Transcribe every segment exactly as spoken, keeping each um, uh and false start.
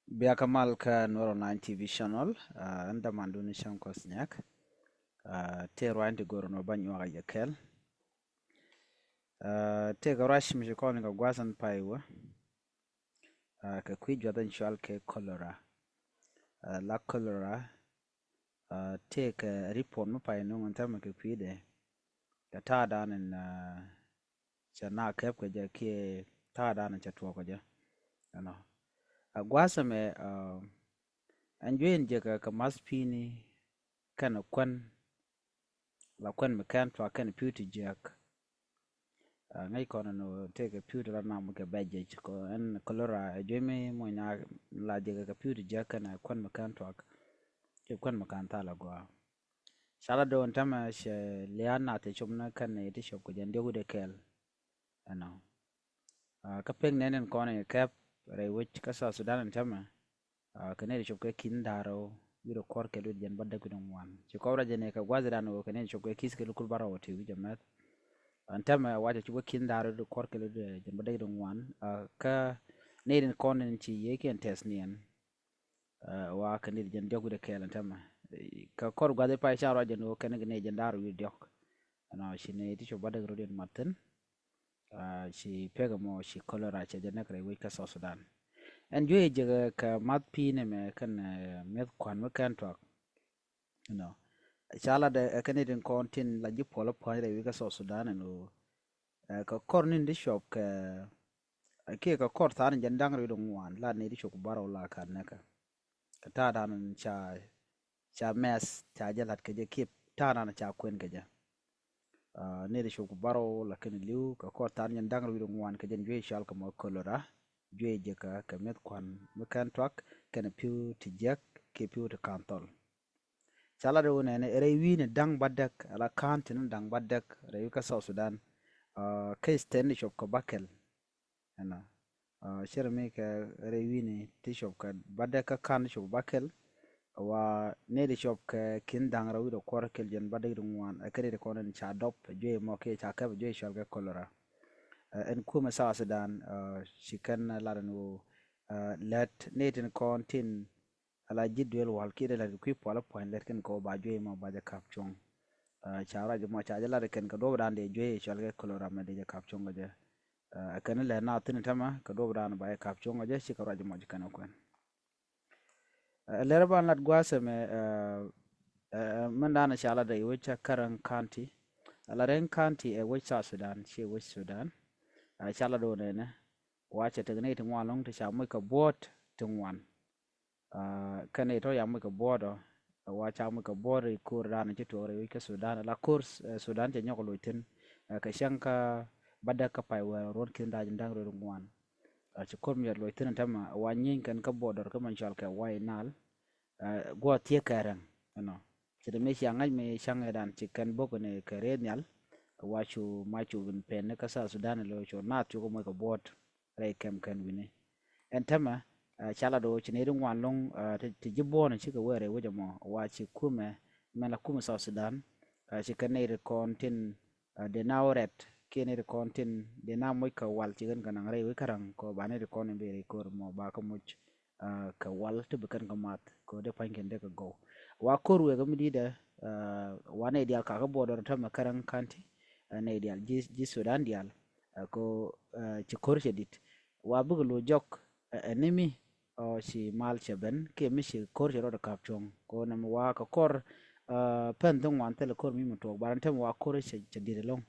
Bia kä mal kä Nuer Online T V channel, ah, ɛn dämandun Cäŋ Kuɔth Nyak. Ah, tëë ruaacni ti go̱o̱r ɛn ɣöö ba nyuak a jɛ kɛl. Ah, tëë kɛ ruac mi ci kɔn kɛ gua̱a̱th ɛn pay wä. Ah, kɛ kui̱ juath in cɔal kɛ cholera. Ah, la cholera, ah, tëë kɛ report mi pay nuŋ ɛn täämɛ kɛ kui̱dɛ. Kɛ ta̱a̱dan in, ah, cɛ na kɛp kɛ jɛ kiɛ ta̱a̱dan in cɛ tuɔɔk kɛ jɛ. Ɛnɔ. A gua̱a̱th ɛmɛ, ah, ɛn juey in jɛ kɛ, kɛ math pi̱i̱ni kɛnɛ kuän, la kuän mi kɛn tuak kɛnɛ pi̱w ti jiäk. Ah, ŋäc kɔn ɛn ɣöö tëë kɛ pi̱w ti la nam kɛ bɛc jɛ kɔ ɛn cholera ɛ juey mi muɔ̱ny na la jɛ kɛ, kɛ pi̱w ti jiäk kɛnɛ kuän mi kɛn tuak. Kɛ kuän mi kɛn thal a gɔaa. Cala do̱n täämɛ cɛ lia̱a̱n nath cɛ cop ni kɛn nɛy ti cop kɛ jɛn diɔ̱k wi̱cdɛ kɛl. Ɛnɔ. Ah, kä pek nɛn in kɔn in kɛp rɛy wec kä South Sudan in täämɛ. Ah, kɛ nɛy ti cop kɛ ki̱n da̱ŋ rɛw wi̱cdɛ kuɔr kɛl wi̱cdɛ jiɛn bädäk wi̱cdɛ ŋuan. Ci kɔp ruac jɛ ni kɛ gua̱th dan ɣöö kɛ nɛy ti cop kɛ ki̱th kɛ lukul bärɔw ti wi̱cdɛ mɛth. Ɛn täämɛ wa cɛ cop kɛ ki̱n da̱ŋ rɛw wi̱cdɛ kuɔr kɛl wi̱cdɛ jiɛn bädäk wi̱cdɛ ŋuan. Ah, kä nɛy in kɔn in ci yiëë kiɛn tɛth ni ɛn. Ah, wa kɛ nɛy ti jiɛn diɔ̱k wi̱cdɛ kɛl ɛn täämɛ. Eh, kɛ kɔr gua̱th in pay ca ruac jɛ ni ɣöö kɛn kɛ nɛy jiɛn da̱ŋ rɛw wi̱cdɛ diɔ̱k. Ɛnɔ, ci nɛy ti cop bädäk rɛw wi̱cdɛ mat thi̱n. Ah, ci pek ɛmɔ ci cholera cɛ jɛ näk rɛy wec kä South Sudan. Ɛn juey jɛ kɛ, kɛ math pi̱i̱ni mɛ kɛn, eh, mi̱eth kua̱n mi kɛn tuak. Ɛnɔ. Cala dee, eh, kɛn nɛy tin kɔn tin la ji̱ puɔl pua̱ny rɛy wec kä South Sudan ɛn ɣöö, eh, kɛ kɔr ni̱n ti cop kɛ, eh, kiɛ kɛ kɔr tha̱a̱n in jiɛn da̱ŋ rɛw wi̱cdɛ ŋuan la nɛy ti cop bärɔw la ka̱n näkä. Kɛ ta̱a̱dan in ca, ca mɛth ca jɛ la̱t kɛ jɛ kiɛ ta̱a̱dan ca kuɛn kɛ jɛ. Ah, nɛy ti cop ku bärɔw la kɛn li̱w kɛ kɔr tha̱a̱n jiɛn da̱ŋ rɛw wi̱cdɛ ŋuan kɛ jɛn juey cɔal kɛ mɔ cholera. Juey jɛ kɛ, kɛ mi̱eth kua̱n mi kɛn tuak kɛnɛ pi̱w ti jiäk kiɛ pi̱w ti ka̱n thɔl. Cala dee wä nɛnɛ rɛy wi̱i̱ni da̱ŋ bädäk, ala county ni da̱ŋ bädäk rɛy wec kä South Sudan. Ah, kä state ni cop kɛ bäkɛl. Ɛnɔ. Ah, cɛ rɛ mi kɛ rɛy wi̱i̱ni ti cop kɛ bädäk kä county ti cop bäkɛl. Wa nɛy ti cop kɛ ki̱n da̱ŋ rɛw wi̱cdɛ kuɔr kɛl jiɛn bädäk wi̱cdɛ ŋuan, ɛ kɛn nɛy ti kɔn in ca dɔp ɛ juey mɔ kiɛ ca kɛp ɛ juey cɔal kɛ cholera. Ah, ɛn kumɛ South Sudan, ah, ci kɛn lat ɛn ɣöö, ah, lät nɛy tin kɔn tin ala ji̱ duël wal kiɛ dee la̱t kɛ kui̱ puɔl pua̱ny lät kɛn kɛ ɣöö ba juey mɔ ba jɛ ka̱p cuɔ̱ŋ. Ah, ca ruac mɔ ca jɛ lat kɛn kɛ duɔ̱pdan dee juey cɔal kɛ cholera mɛ dee jɛ ka̱p cuɔ̱ŋ kɛ jɛ. Ah, kɛn lät na thi̱n täämɛ kɛ duɔ̱pdan ba jɛ ka̱p cuɔ̱ŋ kɛ jɛ, cikɛ ruac mɔ ci kɛn ɛ kuɛn. Ah, lɛr ban lat gua̱a̱th ɛmɛ, ah, ah, min dan cala dee wec kä Karen County. Ala Karen County ɛ wec South Sudan, ci wec Sudan. Ah, cala do̱n ɛnɛ. Wa cɛ tek nɛy ti ŋuan lɔ̱ŋ ti ca moc kɛ buɔ̱ɔ̱t ti ŋuan. Ah, kɛn nɛy tɔ̱ ca moc kɛ buɔ̱ɔ̱t ɔ, wa ca moc kɛ buɔ̱ɔ̱t rɛy ko̱r dan ci tuɔɔk rɛy wec kä Sudan. La ko̱r, eh, Sudan cɛ nyɔk loc thi̱n, eh, kɛ cäŋ kä bädäk kä pay wäär ruɔ̱n ki̱n da̱a̱c da̱ŋ rɛw ŋuan. Ah, ci ko̱r mi cɛ loc thi̱n täämɛ wa nyieeny kɛn kä border kä mɛn cɔal kɛ White Nile. Ah, guɔ thiek kɛ rɛŋ, ɛnɔ. Ci te mi cia ŋa̱c mi cäŋ ɛ dan ci kɛn bo̱k ni kɛ rɛy nhial. Wa cu ma cu bin pɛn ni kä South Sudan lo cu naath cu kɛ moc kɛ buɔ̱ɔ̱t rɛy kɛm kɛn wi̱ni. Ɛn täämɛ, ah, cala do̱ ci nɛy ti ŋuan lɔ̱ŋ, ah, ti, ti ji̱ buɔ̱ɔ̱n cikɛ wee rɛy wec ɛmɔ, wa ci kumɛ, mɛn la kumɛ South Sudan, ah, ci kɛn nɛy ti kɔn tin, ah, dee na wä rɛt kiɛ nɛy ti kɔn tin dee na moc kɛ wal ci kɛn kɛ naŋ rɛy wec kä ra̱ŋ kɛ ba nɛy ti kɔn in bi rɛy ko̱r mɔ ba kɛ moc, ah, kɛ wal ti bi kɛn kɛ math kɛ dee pa̱ny kɛn dee kɛ gɔw. Wa ko̱r wek mi di̱i̱dɛ, ah, wa nɛy diaal kakä border täämɛ Karen County, ah, nɛy diaal ji̱, ji̱ Sudan diaal, ah, kɛ, ah, ci ko̱r cɛ di̱t. Wa bikɛ lo̱c jɔk, ah, ɛn ni mi, ɔ, ci mal cɛ ben kiɛ mi ci ko̱r cɛ rɔɔdɛ ka̱p cuɔ̱ŋ. Kɛ nɛmɛ wa kɛ kɔr, ah, pɛn thi ŋuan thilɛ ko̱r mi mi tuɔɔk, ba rɛn täämɛ wa ko̱r cɛ, cɛ di̱t ɛlɔ̱ŋ.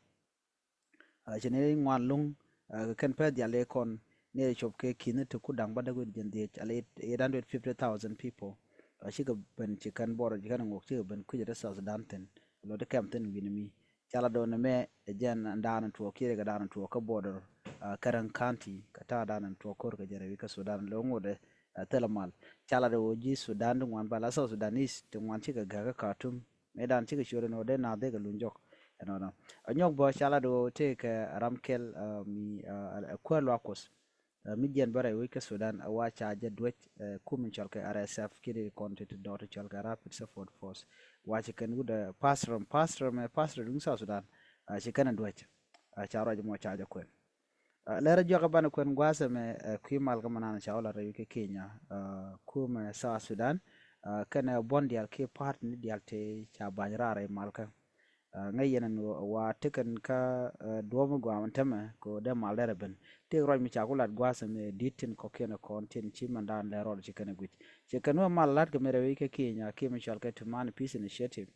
Ah, ci nɛy ŋuan lɔ̱ŋ, ah, kɛ kɛn pɛn diaal ëë kɔn nɛy cop kɛ ki̱n ti ku da̱ŋ bädäk wi̱cdɛ jiɛn dhiec, ala eight, eight hundred fifty thousand people. Ah, cikɛ ben ci kɛn border ci kɛn ŋuɔk cikɛ ben kui̱cɛ ti South Sudan thi̱n. Lɔ ti kɛm thi̱n wi̱ni mi. Cala do̱n ɛmɛ ɛ jɛn dan tuɔɔk kiɛ kɛ dan tuɔɔk kä border, ah, Karen County, kɛ ta̱a̱ dan tuɔɔk ko̱r kɛ jɛn rɛy wec kä Sudan. Lo ŋot ɛ, ah, thilɛ mal. Cala do̱ ji̱ Sudan ti ŋuan ba la South Sudanese ti ŋuan cikɛ gäk kä Khartoum. Mëë dan cikɛ ciöt ɛn ɣöö dee naath dee kɛ luny jɔk. Ɛnɔnɔ. Ɛ nyɔk bä cala do̱ tëëkɛ ram kɛl, ah, mi, ah, ɛ kuäär luaak Kuɔth. Ah, mi jiɛn bä rɛy wec kä Sudan, ah, wa ca jɛ duäc, eh, kum in cɔl kɛ R S F kiɛ nɛy ti kɔn ti ti dɔɔt ti cɔl kɛ Rapid Support Force. Wa ci kɛn wut, eh, pastor, pastor mɛ, pastor duŋ South Sudan, ah, ci kɛn a duäc. Ah, ca ruac mɔ ca jɛ kuɛn. Lɛrɛ juakä banɛ kuɛn gua̱a̱th ɛmɛ kui̱ malkä mɛ nan ca wä la rɛy wi̱c kä Kenya, kumɛ South Sudan kɛnɛ buɔ̱n diaal kiɛ party ni diaal ti ca ba̱ny raar rɛy malkä. Ŋäc yɛn ɛn ɣöö wa tekɛn kä duɔ̱ɔ̱p mi gɔaa mɛn tämɛ kɛ ɣöö dee mal dee rɛ ben. Tëëk ruac mi ca ku lat gua̱a̱th ɛmɛ di̱t tin kɔ̱kiɛn ɛ kɔn tin ci mɛn daan lɛ rɔɔdɛ ci kɛn ɛ gui̱c. Ci kɛn wä mal lat kɛ mi rɛy wi̱c kä Kenya kiɛ mi cɔal kɛ Tumani Peace Initiative.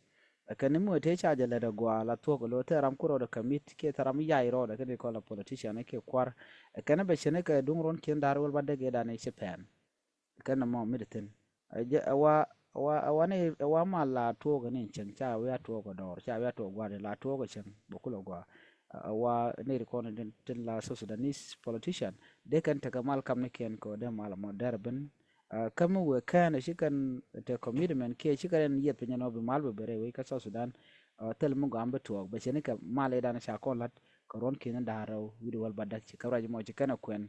Kɛn ni mi wä tëë ca jɛ lät ɛ gɔaa la thuɔ̱k ɛ lo̱ thil ram ku rɔɔdɛ kɛ mi̱th kiɛ thil ram yac rɔɔdɛ kɛn i̱ kɔn la politician kiɛ kua̱r. Kɛn bɛ cɛn kɛ duŋ ruɔ̱n kiɛn da̱r wäl ba dek ëëdan i̱ ci pɛn. Kɛn nɔmɔ mi di thi̱n. Ɛ wa ɛ wa ɛ wa ni ɛ wa mal la tuɔɔk ni cieŋ ca wi̱i̱ a tuɔɔk ɛ dɔɔr ca wi̱i̱ a tuɔɔk gua̱a̱r la tuɔɔk ɛ cieŋ bɛ kulɛ gua̱a̱. Ɛ wa ni ri kɔn tin la South Sudanese politician dee kɛn tekɛ mal kam ni kiɛn kɛ dee mal mɔ dɛr bin. Kä mi wëë kɛn ci kɛn te commitment kiɛ ci kɛn yieth piny ɛn ɔ bi mal bɛ bɛ rɛy wec kä South Sudan. Thil mi gɔam bi tuɔɔk bɛ cɛ ni kɛ mal idan ca kɔn lat kɛ ruɔn ki̱n da̱a̱r rɛw wi̱i̱ di wäl ba däk ci kä ruac mɔ ci kɛn ɛ kuɛn.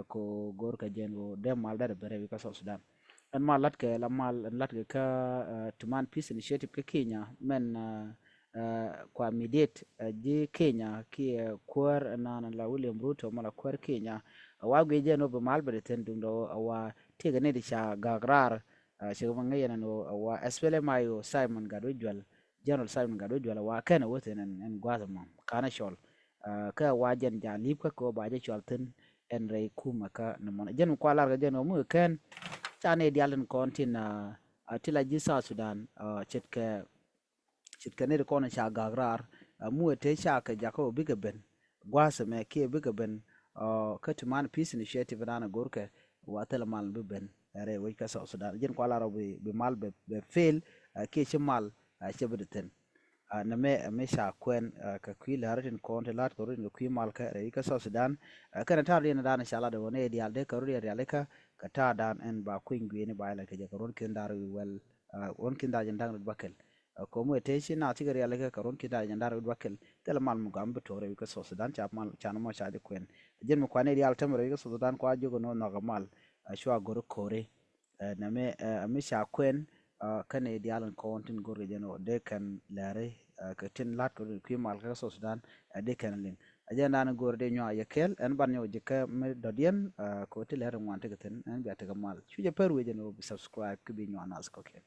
Ko go̱o̱r kɛ jɛn ɣöö dee mal dee rɛ ben rɛy wi̱i̱ kä South Sudan. Ɛn mal latkɛ la mal ɛn latkɛ kä Tuman Peace Initiative kä Kenya mɛn kua mediate ji̱ Kenya kiɛ kuäär ɛnan la William Ruto mɔ la kuäär Kenya. Wa guic jɛn ɣöö bi mal bɛ di thi̱n duundɛ ɣöö wa tiɛkɛ ni di ca gak raar. Cɛ kɛ mɔ ŋäc ɛn ɛn ɣöö wa SPLM-IO Simon Gatwec Juɛl, General Simon Gatwec Juɛl wa kɛn ɛ wä thi̱n ɛn gua̱a̱th ɛmɔ kanɛ cɔl. Kä wa jɛn ja li̱p kä kɛ ɣöö ba jɛ cual thi̱n ɛn rɛy kumɛ kä ni mɔn jɛn mi kua lar kɛ jɛn ɣöö mi kɛn ca ni dial in kɔn tin a ti la ji̱ South Sudan. Ce̱tkɛ ce̱tkɛ ni di kɔn ca gak raar. Mi wee te ca kɛ jakä ɣöö bikɛ ben gua̱a̱th ɛmɛ kiɛ bikɛ ben kä Tuman Peace Initiative dan a go̱rkɛ wa thil mal bi ben rɛy wec kä South Sudan jɛn kua lar ɣöö bi mal bɛ fail kiɛ ci mal cɛ bi di thi̱n. Nɛmɛ mi ca kuɛn kɛ kui̱ lääri tin kɔn ti la̱t kɛ rut in kɛ kui̱ malkä rɛy kä South Sudan. Kɛnɛ ta̱a̱ rut in dan ca lat ɣöö nɛ diaal dee kɛ rut in rialikä kɛ ta̱a̱ dan ɛn ba kui̱ny gui̱i̱ni ba ilɛ kɛ jɛ kɛ ruɔ̱n ki̱n da̱r wi̱i̱ wɛl. Ruɔ̱n ki̱n da̱r jɛ da̱ŋ rut bäkɛl. Kɛ mi wee te ci naath cikɛ rialikä kɛ ruɔ̱n ki̱n da̱r jɛ da̱ŋ rut bäkɛl thilɛ mal mi gɔam bi tuɔɔk rɛy kä South Sudan ca mal ca nɔmɔ ca jɛ kuɛn. Jɛn mi kuan nɛ diaal tämɛ rɛy kä South Sudan kua jiök ɛn ɣöö nhɔkɛ mal. Cua go̱r ko̱ri. Nɛmɛ mi ca kuɛn kä nɛ diaal in kɔn tin go̱r kɛ jɛn ɣöö dee kɛn lɛri kɛ tin la̱t kɛ kui̱ mal kä South Sudan. Dee kɛn liŋ a jɛn dan go̱r dee nyuak yɛ kɛl ɛn ban nyɔk ji̱ kä mi dɔ̱diɛn. Kɛ ti lɛri ŋuan tekɛ thi̱n ɛn bia tekɛ mal cu jɛ pär wee jɛn ɣöö bi subscribe kä bi nyuak nath kɔkiɛn.